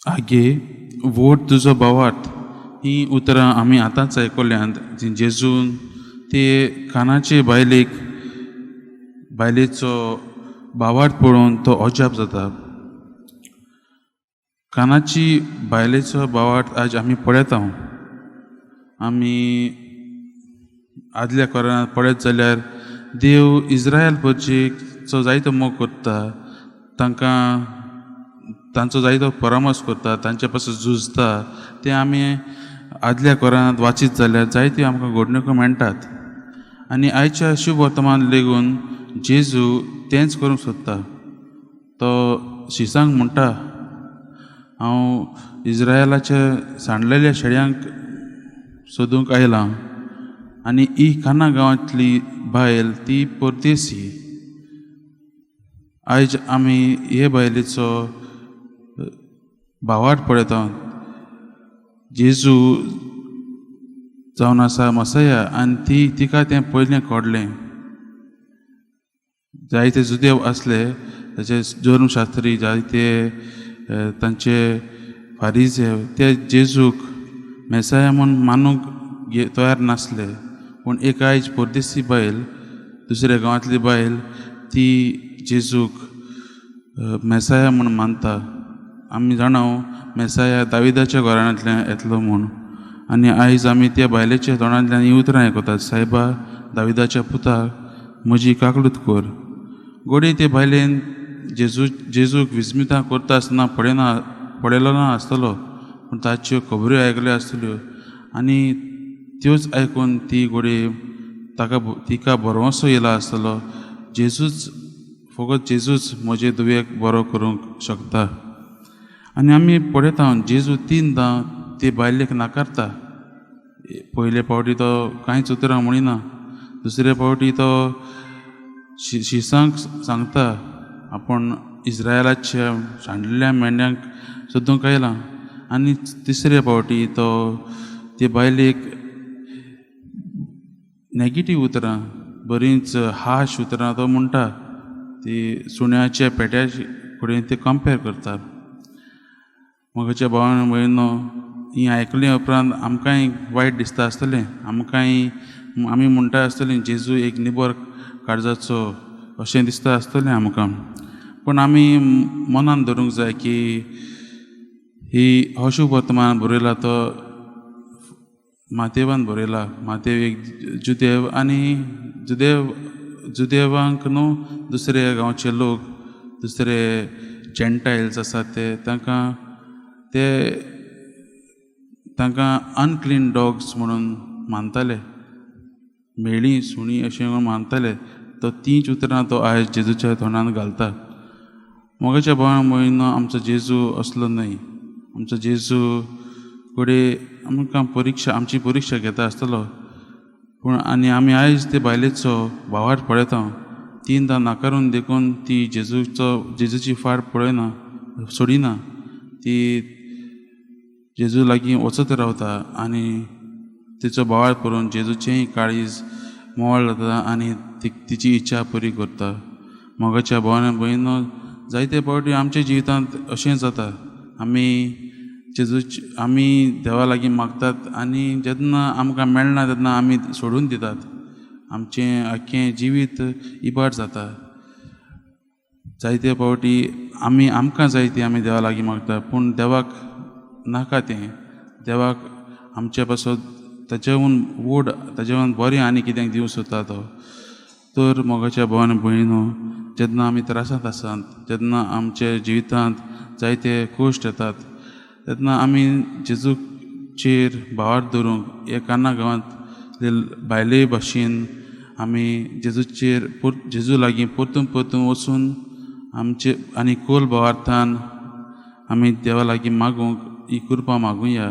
आगे वोट तुजो भावार्थ हीं उतरां आमी आतांच आयकल्यांत जी जेजून ते कानाचे बायलेक बायलेचो भावार्थ पळोवन तो अजाप जाता. कानाची बायलेचो भावार्थ आज आमी पळयता. आमी आदल्या कोरांत पळयत जाल्यार देव इज्रायल प्रजेचो जायतो मोग करता, तांकां तांचो जायतो परामर्श करता, तांचे पासून झुजता. तें आमी आदल्या कोरांत वाचीत जाल्यार जायत्यो आमकां घडणुको मेळटात. आनी आयच्या शुभ वर्तमान लेगून जेजू तेंच करूंक सोदता. तो शिसांक म्हणटा, हांव इज्रायलाच्या सांडलेल्या शेळ्यांक सोदूंक आयलां आनी ही काना गांवांतली बायल ती परदेसी. आयज आमी हे बायलेचो भावार्थ पळयता. जेजू जावन आसा मसया आनी ती तिका तें पयलें कळ्ळें. जायते जुदेव आसले, ताचे जर्मशास्त्री जायते तांचे फारीजे ते जेजूक मेसाया म्हूण मानूंक तयार नासले. पूण एक आयज परदेसी बायल, दुसऱ्या गांवांतली बायल, ती जेजूक मेसाया म्हूण मानता. आमी जाणा मेसाया दाविदाच्या घराण्यांतल्यान येतलो म्हूण. आनी आयज आमी त्या बायलेच्या तोंडांतल्यान हीं उतरां आयकतात, सायबा दाविदाच्या पुताक म्हजी काकलूत कर. घडये ते बायलेन जेजूक विस्मितां करता आसतना पळयलो ना आसतलो, पूण ताच्यो खबऱ्यो आयकल्यो आसतल्यो आनी त्योच आयकून ती घडये तिका भरवंसो येयला आसतलो, जेजूच फकत जेजूच म्हजे धुवेक बरो करूंक शकता. आनी आमी पळयता जेजू तिनदां ते बायलेक नाकारता. पयले फावटी तो कांयच उतरां म्हणिना, दुसरे फावटी तो शिसांक सांगता आपूण इज्रायलाच्या सांडलेल्या मेंढ्यांक सोदूंक आयला. आनी तिसरे फावटी तो ते बायलेक नेगेटीव उतरां, बरींच हाश उतरां तो म्हणटा. ती सुण्याच्या पेट्या कडेन ते कंपेर करता. म्हज्या भावान भयणो हीं आयकले उपरांत आमकांय वायट दिसता आसतलें. आमकांय आमी म्हणटा आसतलीं जेजू एक निबर काळजाचो अशें दिसता आसतलें आमकां. पूण आमी मनान धरूंक जाय की ही हो वर्तमान बरयला तो मातेवान बरयला. मातेव एक जुदेव आनी जुदेवांक न्हू दुसरे गांवचे लोक, दुसरे जेंटायल्स आसात ते तांकां ते तांकां अनक्लीन डॉग्स म्हणून मानताले, म्हेळी सुणी अशें म्हणून मानताले. तो तींच उतरां तो आयज जेजूच्या तोंडान घालता. मोगाच्या भावान भयणो आमचो जेजू असलो न्हय. आमचो जेजू घडये आमकां परिक्षा, आमची परिक्षा घेता आसतलो. पूण आनी आमी आयज ते बायलेचो भावार्थ पळयता. तिनदां नाकारून देखून ती जेजूची फाट पळयना, सोडिना. ती जेजू लागीं वचत रावता आनी तिचो भावार्थ पळोवन जेजूचेंय काळीज मोवाळ जाता आनी तिची इच्छा पुरी करता. मोगाच्या भावान भयणो जायते फावटी आमच्या जिवितांत अशें जाता. आमी आमी देवा लागीं मागतात आनी जेन्ना आमकां मेळना तेन्ना आमी सोडून दितात. आमचें आख्खें जिवीत इबाड जाता. जायते फावटी आमी आमकां जाय ती आमी देवा लागीं मागता, पूण देवाक नाका तें. देवाक आमचे पासत ताचेहून व्हड, ताचेहून बरें आनी कितें दिवंक सोदता तो. तर मोगाच्या भावान भयणो जेन्ना आमी त्रासांत आसात, जेन्ना आमच्या जिवितांत जायते कश्ट येतात, तेन्ना आमी जेजूचेर भावार्थ धरूंक हे काना गांवांतले बायले भाशेन आमी जेजूचेर जेजू लागीं परतून परतून वचून आमचे आनी खोल भावार्थान आमी देवा लागीं मागूंक ही कृपा मागुया.